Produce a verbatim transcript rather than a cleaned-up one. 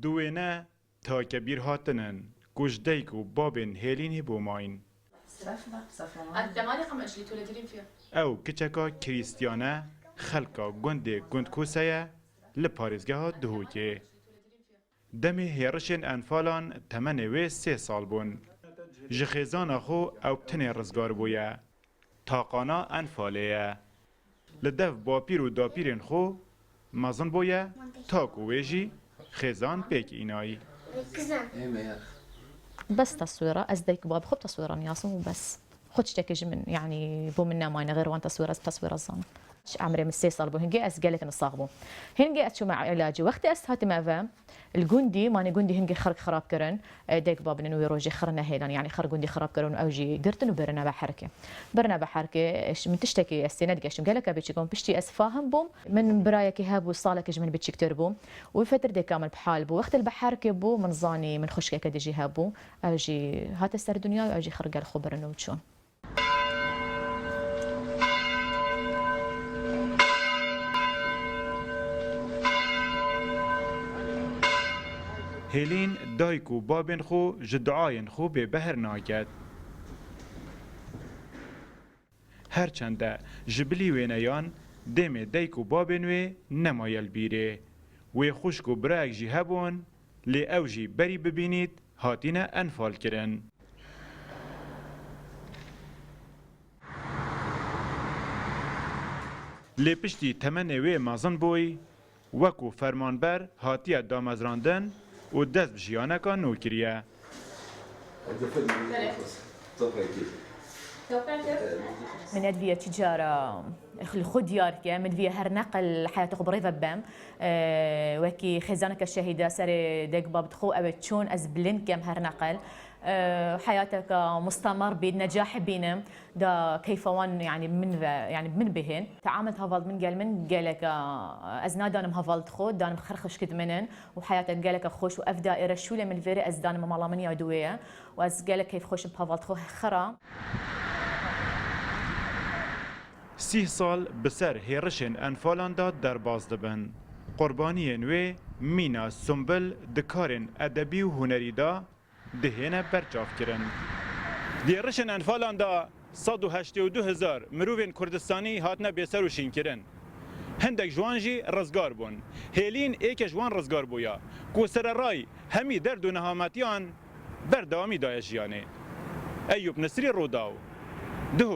Du wêne take bîrhatin in ku ji dayik û babên Hêlînê bûmayîn. الثمالقة ما أجلي تولد ريم فيها. Ew kiçeka Krîstiyan e, xelka gundê Gundkuse ye, li parêzgeha Duhokê. Demê hêrişên Enfalan temenê wê sê sal bûn. Ji xêzana xwe ew tenê rizgar bûye. Taqana Enfalê ye. Li dev bapîr û dapîrên xwe mezin bûye, ta ku wê jî xêzan pêk înayî. Bes teswîra, ez dayik bab xwe bi teswîra niyasim û bes. Xwe tiştekî ji min, yanî bo min nemayne, xêr wan teswîra, ez bi teswîra zanim. Ji emrê min sê sal bû, hingê ez gelek nisax bûm. Hingê ez çûme îlacî. Wextê ez hatime ve, li gundî, manê gundî hingê xirk xirab kirin, e, dayik babinin wê rojê xir nehêlan, yanî xir gundî xirab kirin û ew jî girtin û birine be herkê. Birine be herkê, ş-, min tiştekî ez tê nedigeştim. Gelek e biçîk bûm, piştî ez fahim bûm. Min birayekî hebû, salekî ji min biçîktir bû. Wî fetir dêka min bi hal bû. Wextê li be herkê bû, min zanî min xwişkeke dijî hebû. Ew jî hate ser dinya û ew jî xir gel xwe birin û çûn. Hêlîn dayik û babên xwe ji duayên xwe bêbehr naket. Her çende ji bilî wêneyan dêmê dayik û babên wê nemaye li bîrê. Wê xwişk û birayek jî hebûn, lê ew jî berî bibînît hatine enfalkirin. Lê piştî temenê wê mezin bûyî, wekû fermanber hatiye damezrandin û dest bi jiyaneka nû kiriye. Min nediviye çi cara li xwe diyar ke, min diviye her neqil heyata xwe bi rê ve bibem. E, wekî xêzaneke şehîda serê dek bab dixwe ew ê çûn ez bilind kem her neqil. E, heyateke mustemar bît, necahê bînim. Da keyfa wan, yanî min ve, yanî min bihên. Teamul heval min gel min gelek e, ez nadanim heval dixwe, danim xir xişkit min in û heyate gelek e xweş û ev daîre şûlê min li vêrê ez danim mala min ya duwê ye û ez gelek keyf xweş bi heval dixwe xira. Sîh sal bi ser hêrişên Enfalan de derbas dibin. Qurbaniyên wê Mîna, Sumbul di karên edebî û hunerî de dihêne berçavkirin. Di êrişên Enfalan de sed û heştê û du hezar mirovên Kurdistanî hatine bêser û şînkirin. Hindek ji wan jî rizgar bûn. Hêlîn êke ji wan rizgar bûya, ku sererayî hemî derd û nehametiyan berdewamî daye jiyanê. Eyûp Nisrî, Rûdaw, Duhok.